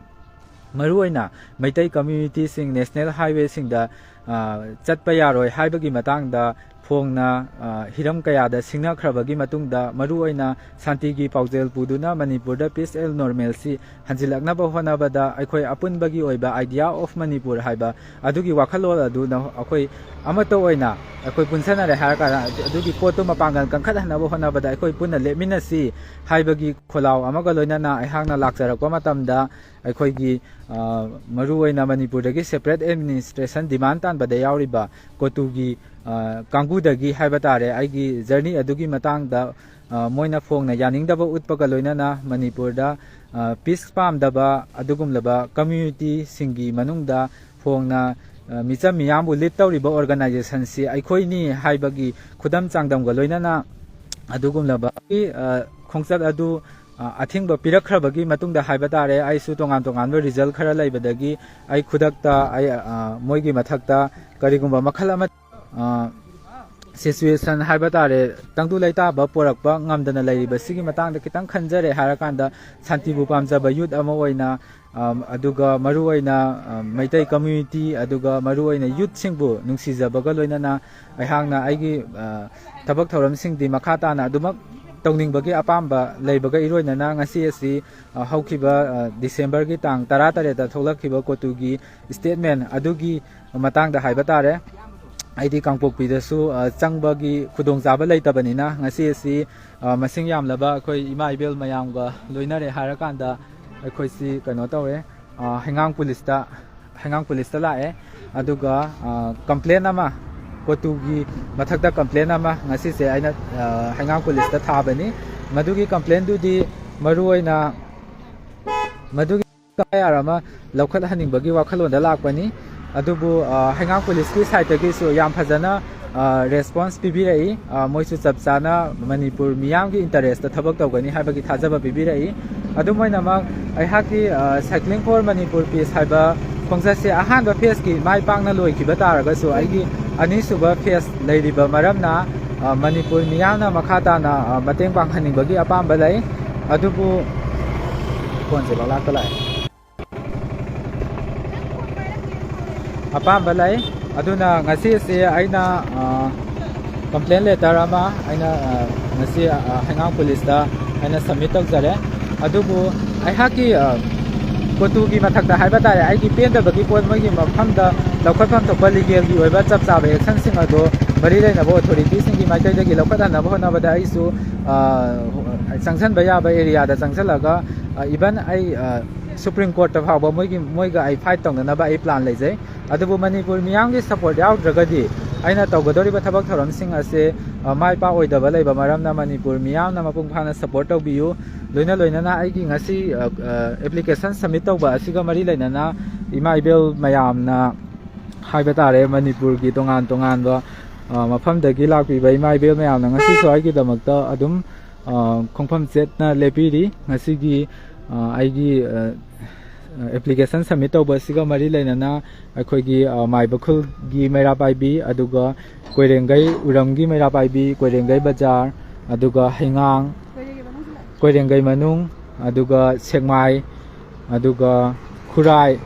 ꯃꯔꯨꯑꯣꯏꯅ ꯃꯩꯇꯩ ꯀꯝꯃ꯭ꯌꯨꯅꯤꯇꯤꯁꯤꯡ ꯅꯦꯁꯅꯦꯜ ꯍꯥꯏꯋꯦꯁꯤꯡꯗ, ꯑ, ꯆꯠꯄ ꯌꯥꯔꯣꯏ ꯍꯥꯏꯕꯒꯤ ꯃꯇꯥꯡꯗ ꯐꯣꯡꯅ, ꯑ, ꯍꯤꯔꯝ ꯀꯌꯥꯗ ꯁꯤꯡꯅꯈ꯭ꯔꯕꯒꯤ ꯃꯇꯨꯡꯗ, ꯃꯔꯨꯑꯣꯏꯅ ꯁꯥꯟꯇꯤꯒꯤ ꯄꯥꯎꯖꯦꯜ ꯄꯨꯗꯨꯅ ꯃꯅꯤꯄꯨꯔꯗ peace and normalcy ꯍꯟꯖꯤꯜꯂꯛꯅꯕ ꯍꯣꯠꯅꯕꯗ ꯑꯩꯈꯣꯏ ꯑꯄꯨꯟꯕꯒꯤ ꯑꯣꯏꯕ Idea of Manipur ꯍꯥꯏꯕ ꯑꯗꯨꯒꯤ ꯋꯥꯈꯜꯂꯣꯟ ꯑꯗꯨꯅ ꯑꯩꯈꯣꯏ ꯑꯃꯠꯇ ꯑꯣꯏꯅ ꯑꯩꯈꯣꯏ ꯄꯨꯟꯁꯟꯅꯔꯦ ꯍꯥꯏꯔꯀꯥꯟꯗ, ꯑꯗꯨꯒꯤ ꯄꯣꯠꯇꯨ ꯃꯄꯥꯡꯒꯜ ꯀꯟꯈꯠꯍꯟꯅꯕ ꯍꯣꯠꯅꯕꯗ ꯑꯩꯈꯣꯏ ꯄꯨꯟꯅ ꯂꯦꯞꯃꯤꯟꯅꯁꯤ ꯍꯥꯏꯕꯒꯤ ꯈꯣꯜꯂꯥꯎ ꯑꯃꯒ ꯂꯣꯏꯅꯅ ꯑꯩꯍꯥꯛꯅ ꯂꯥꯛꯆꯔꯛꯄ ꯃꯇꯝꯗ, ꯑꯩꯈꯣꯏꯒꯤ, ꯑ, ꯃꯔꯨꯑꯣꯏꯅ ꯃꯅꯤꯄꯨꯔꯗꯒꯤ separate administration demand ꯇꯥꯟꯕꯗ ꯌꯥꯎꯔꯤꯕ ꯀꯣꯇꯨꯒꯤ, ꯑ, ꯀꯥꯡꯕꯨꯗꯒꯤ ꯍꯥꯏꯕ ꯇꯥꯔꯦ, ꯑꯩꯒꯤ journey ꯑꯗꯨꯒꯤ ꯃꯇꯥꯡꯗ, ꯑ, ꯃꯣꯏꯅ ꯐꯣꯡꯅ ꯌꯥꯅꯤꯡꯗꯕ ꯎꯠꯄꯒ ꯂꯣꯏꯅꯅ ꯃꯅꯤꯄꯨꯔꯗ, ꯑ, peace ꯄꯥꯝꯗꯕ ꯑꯗꯨꯒꯨꯝꯂꯕ communityꯁꯤꯡꯒꯤ ꯃꯅꯨꯡꯗ ꯐꯣꯡꯅ, ꯑ, ꯃꯤꯆꯝ ꯃꯤꯌꯥꯝꯕꯨ lead ꯇꯧꯔꯤꯕ organizationꯁꯤ ꯑꯩꯈꯣꯏꯅꯤ ꯍꯥꯏꯕꯒꯤ ꯈꯨꯗꯝ ꯆꯥꯡꯗꯝꯒ ꯂꯣꯏꯅꯅ ꯑꯗꯨꯒꯨꯝꯂꯕ, ꯑ, ꯈꯣꯡꯆꯠ ꯑꯗꯨ, ꯑ, ꯑꯊꯤꯡꯕ ꯄꯤꯔꯛꯈ꯭ꯔꯕꯒꯤ ꯃꯇꯨꯡꯗ ꯍꯥꯏꯕ ꯇꯥꯔꯦ, ꯑꯩꯁꯨ ꯇꯣꯉꯥꯟ ꯇꯣꯉꯥꯟꯕ result ꯈꯔ ꯂꯩꯕꯗꯒꯤ ꯑꯩ ꯈꯨꯗꯛꯇ ꯑꯩ, ꯑ, ꯃꯣꯏꯒꯤ ꯃꯊꯛꯇ ꯀꯔꯤꯒꯨꯝꯕ ꯃꯈꯜ ꯑꯃ, ꯑ, situation ꯍꯥꯏꯕ ꯇꯥꯔꯦ, ꯇꯪꯗꯨ ꯂꯩꯇꯥꯕ ꯄꯣꯔꯛꯄ ꯉꯝꯗꯅ ꯂꯩꯔꯤꯕꯁꯤꯒꯤ ꯃꯇꯥꯡꯗ ꯈꯤꯇꯪ ꯈꯟꯖꯔꯦ ꯍꯥꯏꯔꯀꯥꯟꯗ, ꯁꯥꯟꯇꯤꯕꯨ ꯄꯥꯝꯖꯕ youth ꯑꯃ ꯑꯣꯏꯅ, ꯑ, ꯑꯗꯨꯒ ꯃꯔꯨꯑꯣꯏꯅ, ꯑ, ꯃꯩꯇꯩ community, ꯑꯗꯨꯒ ꯃꯔꯨꯑꯣꯏꯅ youthꯁꯤꯡꯕꯨ ꯅꯨꯡꯁꯤꯖꯕꯒ ꯂꯣꯏꯅꯅ ꯑꯩꯍꯥꯛꯅ ꯑꯩꯒꯤ, ꯑ, ꯊꯕꯛ ꯊꯧꯔꯝꯁꯤꯡꯗꯤ ꯃꯈꯥ ꯇꯥꯅ ꯑꯗꯨꯃꯛ ꯇꯧꯅꯤꯡꯕꯒꯤ ꯑꯄꯥꯝꯕ ꯂꯩꯕꯒ ꯏꯔꯣꯏꯅꯅ ꯉꯁꯤ ꯑꯁꯤ, ꯑ, ꯍꯧꯈꯤꯕ, ꯑ, Decemberꯒꯤ ꯇꯥꯡ ꯇꯔꯥꯇꯔꯦꯠꯇ ꯊꯣꯛꯂꯛꯈꯤꯕ ꯀꯣꯇꯨꯒꯤ statement ꯑꯗꯨꯒꯤ ꯃꯇꯥꯡꯗ ꯍꯥꯏꯕ ꯇꯥꯔꯦ꯫ ꯑꯩꯗꯤ ꯀꯥꯡꯄꯣꯛꯄꯤꯗꯁꯨ, ꯑ, ꯆꯪꯕꯒꯤ ꯈꯨꯗꯣꯡꯆꯥꯕ ꯂꯩꯇꯕꯅꯤꯅ ꯉꯁꯤ ꯑꯁꯤ, ꯑ, ꯃꯁꯤꯡ ꯌꯥꯝꯂꯕ ꯑꯩꯈꯣꯏ ꯏꯃꯥ ꯏꯕꯦꯜ ꯃꯌꯥꯝꯒ ꯂꯣꯏꯅꯔꯦ ꯍꯥꯏꯔꯀꯥꯟꯗ ꯑꯩꯈꯣꯏꯁꯤ ꯀꯩꯅꯣ ꯇꯧꯔꯦ, ꯑ, ꯍꯩꯉꯥꯡ ꯄꯨꯂꯤꯁꯇ, ꯍꯩꯉꯥꯡ ꯄꯨꯂꯤꯁꯇ ꯂꯥꯛꯑꯦ꯫ ꯑꯗꯨꯒ, ꯑ, complaint ꯑꯃ, ꯀꯣꯇꯨꯒꯤ ꯃꯊꯛꯇ complaint ꯑꯃ ꯉꯁꯤꯁꯦ ꯑꯩꯅ, ꯑ, ꯍꯩꯉꯥꯡ ꯄꯨꯂꯤꯁꯇ ꯊꯥꯕꯅꯤ꯫ ꯃꯗꯨꯒꯤ complaintꯗꯨꯗꯤ ꯃꯔꯨꯑꯣꯏꯅ ꯃꯗꯨꯒꯤ ꯑꯦꯐ ꯑꯥꯏ ꯑꯥꯔ ꯑꯃ ꯂꯧꯈꯠꯍꯟꯅꯤꯡꯕꯒꯤ ꯋꯥꯈꯜꯂꯣꯟꯗ ꯂꯥꯛꯄꯅꯤ꯫ ꯑꯗꯨꯕꯨ, ꯑ, ꯍꯩꯉꯥꯡ ꯄꯨꯂꯤꯁꯀꯤ sideꯇꯒꯤꯁꯨ ꯌꯥꯝ ꯐꯖꯅ, ꯑ, response ꯄꯤꯕꯤꯔꯛꯏ꯫ ꯑ, ꯃꯣꯏꯁꯨ ꯆꯞ ꯆꯥꯅ ꯃꯅꯤꯄꯨꯔ ꯃꯤꯌꯥꯝꯒꯤ interestꯇ ꯊꯕꯛ ꯇꯧꯒꯅꯤ ꯍꯥꯏꯕꯒꯤ ꯊꯥꯖꯕ ꯄꯤꯕꯤꯔꯛꯏ꯫ ꯑꯗꯨꯝ ꯑꯣꯏꯅꯃꯛ, ꯑꯩꯍꯥꯛꯀꯤ, ꯑ, Cycling for Manipur Peace ꯍꯥꯏꯕ ꯈꯣꯡꯆꯠꯁꯦ ꯑꯍꯥꯟꯕ phaseꯀꯤ ꯃꯥꯏ ꯄꯥꯛꯅ ꯂꯣꯏꯈꯤꯕ ꯇꯥꯔꯒꯁꯨ, ꯑꯩꯒꯤ ꯑꯅꯤꯁꯨꯕ phase ꯂꯩꯔꯤꯕ ꯃꯔꯝꯅ, ꯑ, ꯃꯅꯤꯄꯨꯔ ꯃꯤꯌꯥꯝꯅ ꯃꯈꯥ ꯇꯥꯅ, ꯑ, ꯃꯇꯦꯡ ꯄꯥꯡꯍꯟꯅꯤꯡꯕꯒꯤ ꯑꯄꯥꯝꯕ ꯂꯩ꯫ ꯑꯗꯨꯕꯨ ꯐꯣꯟꯁꯦ ꯕꯂꯥꯛꯇ ꯂꯥꯛꯑꯦ꯫ ꯑꯄꯥꯝꯕ ꯂꯩ꯫ ꯑꯗꯨꯅ ꯉꯁꯤꯁꯦ ꯑꯩꯅ, ꯑ, ꯀꯝꯄ꯭ꯂꯦꯟ ꯂꯦꯇꯔ ꯑꯃ ꯑꯩꯅ ꯉꯁꯤ ꯍꯩꯉꯥꯡ ꯄꯨꯂꯤꯁꯇ ꯑꯩꯅ ꯁꯕꯃꯤꯠ ꯇꯧꯖꯔꯦ꯫ ꯑꯗꯨꯕꯨ ꯑꯩꯍꯥꯛꯀꯤ ꯀꯣꯇꯨꯒꯤ ꯃꯊꯛꯇ ꯍꯥꯏꯕ ꯇꯥꯔꯦ, ꯑꯩꯒꯤ ꯄꯦꯟꯗꯕꯒꯤ ꯄꯣꯠ ꯃꯣꯏꯒꯤ ꯃꯐꯝꯗ ꯂꯧꯈꯠꯐꯝ ꯊꯣꯛꯄ ꯂꯤꯒꯦꯜꯒꯤ ꯑꯣꯏꯕ ꯆꯞ ꯆꯥꯕ ꯑꯦꯛꯁꯟꯁꯤꯡ ꯑꯗꯨ ꯃꯔꯤ ꯂꯩꯅꯕ ꯑꯣꯊꯣꯔꯤꯇꯤꯁꯤꯡꯒꯤ ꯃꯥꯏꯀꯩꯗꯒꯤ ꯂꯧꯈꯠꯍꯟꯅꯕ ꯍꯣꯠꯅꯕꯗ ꯑꯩꯁꯨ ꯆꯪꯁꯤꯟꯕ ꯌꯥꯕ ꯑꯦꯔꯤꯌꯥꯗ ꯆꯪꯁꯤꯜꯂꯒ, ꯏꯚꯟ ꯑꯩ ꯁꯨꯄ꯭ꯔꯤꯝ ꯀꯣꯔꯠꯇ ꯐꯥꯎꯕ ꯃꯣꯏꯒꯤ ꯃꯣꯏꯒ ꯑꯩ ꯐꯥꯏꯠ ꯇꯧꯅꯅꯕ ꯑꯩ ꯄ꯭ꯂꯥꯟ ꯂꯩꯖꯩ꯫ ꯑꯗꯨꯕꯨ ꯃꯅꯤꯄꯨꯔ ꯃꯤꯌꯥꯝꯒꯤ ꯁꯄꯣꯔꯠ ꯌꯥꯎꯗ꯭ꯔꯒꯗꯤ ꯑꯩꯅ ꯇꯧꯒꯗꯧꯔꯤꯕ ꯊꯕꯛ ꯊꯧꯔꯝꯁꯤꯡ ꯑꯁꯦ ꯃꯥꯏ ꯄꯥꯛꯑꯣꯏꯗꯕ ꯂꯩꯕ ꯃꯔꯝꯅ ꯃꯅꯤꯄꯨꯔ ꯃꯤꯌꯥꯝꯅ ꯃꯄꯨꯡ ꯐꯥꯅ ꯁꯄꯣꯔꯠ ꯇꯧꯕꯤꯌꯨ꯫ ꯂꯣꯏꯅ ꯂꯣꯏꯅꯅ ꯑꯩꯒꯤ ꯉꯁꯤ ꯑꯦꯄ꯭ꯂꯤꯀꯦꯁꯟ ꯁꯕꯃꯤꯠ ꯇꯧꯕ ꯑꯁꯤꯒ ꯃꯔꯤ ꯂꯩꯅꯅ ꯏꯃꯥ ꯏꯕꯦꯜ ꯃꯌꯥꯝꯅ ꯍꯥꯏꯕ ꯇꯥꯔꯦ, ꯃꯅꯤꯄꯨꯔꯒꯤ ꯇꯣꯉꯥꯟ ꯇꯣꯉꯥꯟꯕ ꯃꯐꯝꯗꯒꯤ ꯂꯥꯛꯄꯤꯕ ꯏꯃꯥ ꯏꯕꯦꯜ ꯃꯌꯥꯝꯅ ꯉꯁꯤꯁꯨ ꯑꯩꯒꯤꯗꯃꯛꯇ ꯑꯗꯨꯝ ꯈꯣꯡꯐꯝ ꯆꯦꯠꯅ ꯂꯦꯞꯄꯤꯔꯤ꯫ ꯉꯁꯤꯒꯤ ꯑꯩꯒꯤ ꯑꯦꯄ꯭ꯂꯤꯀꯦꯁꯟ ꯁꯕꯃꯤꯠ ꯇꯧꯕ ꯑꯁꯤꯒ ꯃꯔꯤ ꯂꯩꯅꯅ ꯑꯩꯈꯣꯏꯒꯤ ꯃꯥꯏꯕꯈꯨꯜꯒꯤ ꯃꯩꯔꯥ ꯄꯥꯏꯕꯤ, ꯑꯗꯨꯒ ꯀꯣꯏꯔꯦꯡꯒꯩ ꯎꯔꯝꯒꯤ ꯃꯩꯔꯥ ꯄꯥꯏꯕꯤ, ꯀꯣꯏꯔꯦꯡꯒꯩ ꯕꯖꯥꯔ, ꯑꯗꯨꯒ ꯍꯩꯉꯥꯡ, ꯀꯣꯏꯔꯦꯡꯒꯩ ꯃꯅꯨꯡ, ꯑꯗꯨꯒ ꯁꯦꯛꯃꯥꯏ, ꯑꯗꯨꯒ ꯈꯨꯔꯥꯏ,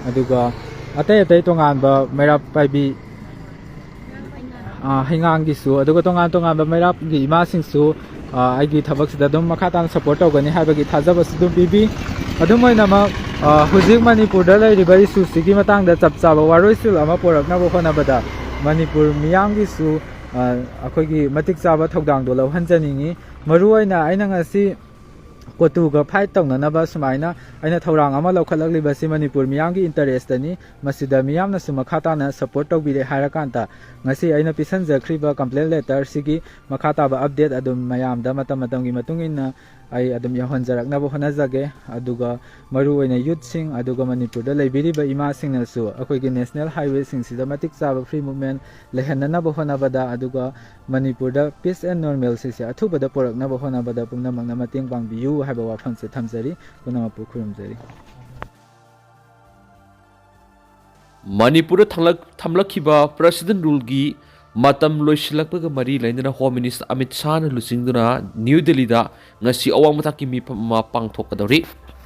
ꯑꯗꯨꯒ ꯑꯇꯩ ꯑꯇꯩ ꯇꯣꯉꯥꯟꯕ ꯃꯩꯔꯥ ꯄꯥꯏꯕꯤ, ꯍꯩꯉꯥꯡꯒꯤꯁꯨ, ꯑꯗꯨꯒ ꯇꯣꯉꯥꯟ ꯇꯣꯉꯥꯟꯕ ꯃꯩꯔꯥꯒꯤ ꯏꯃꯥꯁꯤꯡꯁꯨ ꯑꯩꯒꯤ ꯊꯕꯛꯁꯤꯗ ꯑꯗꯨꯝ ꯃꯈꯥ ꯇꯥꯅ ꯁꯄꯣꯔꯠ ꯇꯧꯒꯅꯤ ꯍꯥꯏꯕꯒꯤ ꯊꯥꯖꯕꯁꯨ ꯑꯗꯨꯝ ꯄꯤꯕꯤ꯫ ꯑꯗꯨꯝ ꯑꯣꯏꯅꯃꯛ, ꯍꯧꯖꯤꯛ ꯃꯅꯤꯄꯨꯔꯗ ꯂꯩꯔꯤꯕ ꯏꯁꯨꯁꯤꯒꯤ ꯃꯇꯥꯡꯗ ꯆꯞ ꯆꯥꯕ ꯋꯥꯔꯣꯏꯁꯤꯜ ꯑꯃ ꯄꯨꯔꯛꯅꯕ ꯍꯣꯠꯅꯕꯗ ꯃꯅꯤꯄꯨꯔ ꯃꯤꯌꯥꯝꯒꯤꯁꯨ ꯑꯩꯈꯣꯏꯒꯤ ꯃꯇꯤꯛ ꯆꯥꯕ ꯊꯧꯗꯥꯡꯗꯣ ꯂꯧꯍꯟꯖꯅꯤꯡꯏ꯫ ꯃꯔꯨꯑꯣꯏꯅ ꯑꯩꯅ ꯉꯁꯤ ꯀꯣꯇꯨꯒ ꯐꯥꯏꯠ ꯇꯧꯅꯅꯕ ꯁꯨꯃꯥꯏꯅ ꯑꯩꯅ ꯊꯧꯔꯥꯡ ꯑꯃ ꯂꯧꯈꯠꯂꯛꯂꯤꯕꯁꯤ ꯃꯅꯤꯄꯨꯔ ꯃꯤꯌꯥꯝꯒꯤ ꯏꯟꯇꯔꯦꯁꯇꯅꯤ꯫ ꯃꯁꯤꯗ ꯃꯤꯌꯥꯝꯅꯁꯨ ꯃꯈꯥ ꯇꯥꯅ ꯁꯄꯣꯔꯠ ꯇꯧꯕꯤꯔꯦ ꯍꯥꯏꯔꯀꯥꯟꯗ ꯉꯁꯤ ꯑꯩꯅ ꯄꯤꯁꯟꯖꯈ꯭ꯔꯤꯕ ꯀꯝꯄ꯭ꯂꯦꯟ ꯂꯦꯇꯔꯁꯤꯒꯤ ꯃꯈꯥ ꯇꯥꯕ ꯑꯞꯗꯦꯠ ꯑꯗꯨꯝ ꯃꯌꯥꯝꯗ ꯃꯇꯝ ꯃꯇꯝꯒꯤ ꯃꯇꯨꯡ ꯏꯟꯅ ꯑꯩ ꯑꯗꯨꯝ ꯌꯧꯍꯟꯖꯔꯛꯅꯕ ꯍꯣꯠꯅꯖꯒꯦ꯫ ꯑꯗꯨꯒ ꯃꯔꯨꯑꯣꯏꯅ ꯌꯨꯠꯁꯤꯡ ꯑꯗꯨꯒ ꯃꯅꯤꯄꯨꯔꯗ ꯂꯩꯕꯤꯔꯤꯕ ꯏꯃꯥꯁꯤꯡꯅꯁꯨ ꯑꯩꯈꯣꯏꯒꯤ ꯅꯦꯁꯅꯦꯜ ꯍꯥꯏꯋꯦꯁꯤꯡꯁꯤꯗ ꯃꯇꯤꯛ ꯆꯥꯕ ꯐ꯭ꯔꯤ ꯃꯨꯞꯃꯦꯟ ꯂꯩꯍꯟꯅꯅꯕ ꯍꯣꯠꯅꯕꯗ, ꯑꯗꯨꯒ ꯃꯅꯤꯄꯨꯔꯗ ꯄꯤꯁ ꯑꯦꯟ ꯅꯣꯔꯃꯦꯜꯁꯤꯁꯦ ꯑꯊꯨꯕꯗ ꯄꯨꯔꯛꯅꯕ ꯍꯣꯠꯅꯕꯗ ꯄꯨꯝꯅꯃꯛꯅ ꯃꯇꯦꯡ ꯄꯥꯡꯕꯤꯌꯨ ꯍꯥꯏꯕ ꯋꯥꯐꯝꯁꯦ ꯊꯝꯖꯔꯤ꯫ ꯄꯨꯝꯅꯃꯛꯄꯨ ꯈꯨꯔꯨꯝꯖꯔꯤ꯫ ꯃꯅꯤꯄꯨꯔꯗ ꯊꯝꯂꯛ-, ꯊꯝꯂꯛꯈꯤꯕ ꯄ꯭ꯔꯁꯤꯗꯦꯟ ꯔꯨꯜꯒꯤ ꯃꯇꯝ ꯂꯣꯏꯁꯤꯜꯂꯛꯄꯒ ꯃꯔꯤ ꯂꯩꯅꯅ ꯍꯣꯝ ꯃꯤꯅꯤꯁꯇꯔ ꯑꯃꯤꯠ ꯁꯥꯍꯅ ꯂꯨꯆꯤꯡꯗꯨꯅ ꯅ꯭ꯌꯨ ꯗꯦꯜꯂꯤꯗ ꯉꯁꯤ ꯑꯋꯥꯡ ꯃꯊꯛꯀꯤ ꯃꯤꯐꯝ ꯑꯃ ꯄꯥꯡꯊꯣꯛꯀꯗꯧꯔꯤ꯫